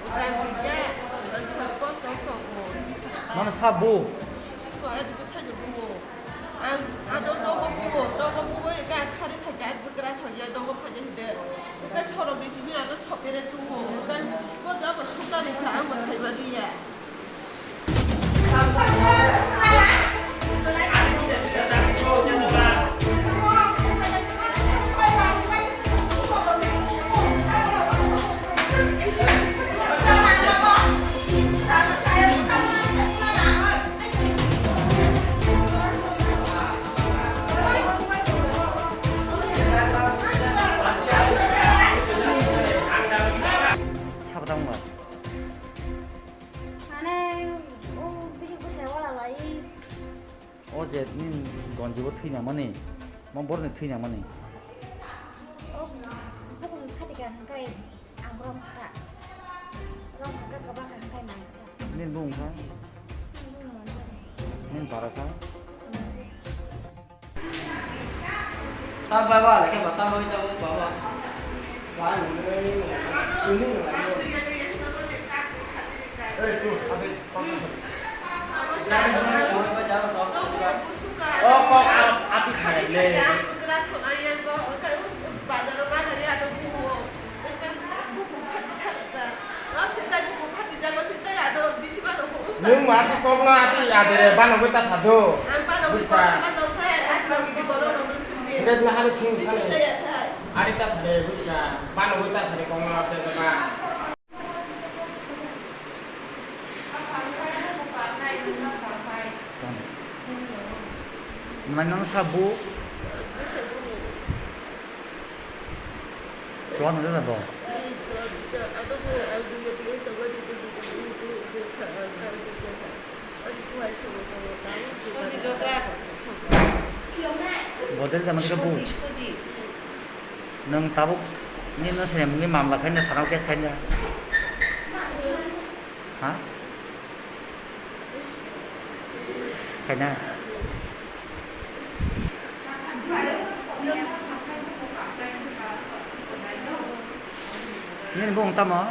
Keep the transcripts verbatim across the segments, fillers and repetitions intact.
Gandhi de, ang soi kos tong tongo, hini sakha. Mano sabo? Ko ai dugu sai dugu. Ang, ano nogo bugo, nogo bugo, eka khari phaikha, ang bwkra soi ya, nogo phaikha hide. Eka sorok ni simi ano sopere tuwo, eka bo jabo sukani kha, ang bo saiba diya. Sabda wngma. Mane, o bisi bwsai wala lai. O je nini gonji bo thwi nangmani, mo borok ni thwi nangmani. O bukung khati ka hwnkhai ang rom kha. Rom kha ka ba kha hwnkhai mang kha. Nini bung kha? Nini bung mang kha. Nini bara kha? Hmm. Tam bai ba, lagi ba, tam bai, tam bai, ba, ba. Ba, ini, ini, ini. Eh, tu, ada, apa? Oh, kok, ap-, api kharek le. Nwng ma sa kok no ati adere bano gwi ta sa do. Buska. Nget na hari ching thani. Ari ta sa de buska. Bano gwi ta sa de kok no ati ba. Manang sabu. Chuan hwnwi bo. Bodol jama khe bu. Nwng tabuk nini no swnamwi mamla khaina, thana case khaina. Ha? Khaina. Nini bung tamo?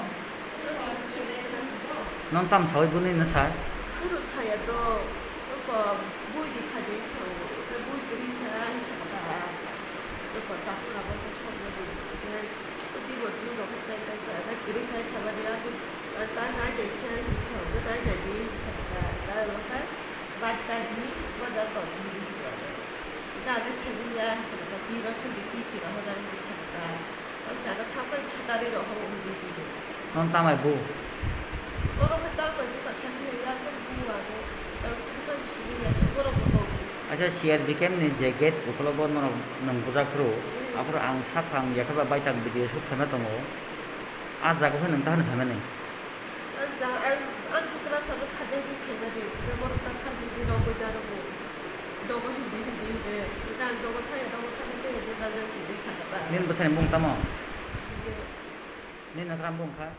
Nwng tam sawi buni no sa? Uro saya do, oko bui di phadi sao, bui kiri kha, sa kha. Oko chakra bo sa chok bui. Oti bo tu no ko chai kai ka, na kiri khai sa ba dia su, ta nai dai khai sa, ta nai dai di sa kha. Ta lo khai, ba cha di, ba ja to di. Ta ne sa bi ya sa kha, ti ba sa di, ti si ra ho da di sa kha. Ang sana thapai khitari rok hwnwi twi twi. Nwng tamai bu? Oro khe tamai bu ka sani ya, ya khe bu abo. Ang khe sini ya, borok bo tongo. Acha, C R B camp ni je gate ukologo norok nwng bujak phuru, hmm, aphuru ang saphang yakhe ba baithang video shoot khaima tongo. Ah jaga khe nwng tahani phaimani. Ang da, ang, ang bwkra sano khajaknwi phaimani, borok ta kharwi di rogwi da rwgo. Dogo hindi, hindi, hindi. Ita ang dogo thaya, dogo thaya, hindi, hindi, jang, jang, sidi sakha ta. Nini bwsani bung tamo? Hindi. Nini nakram bung kha?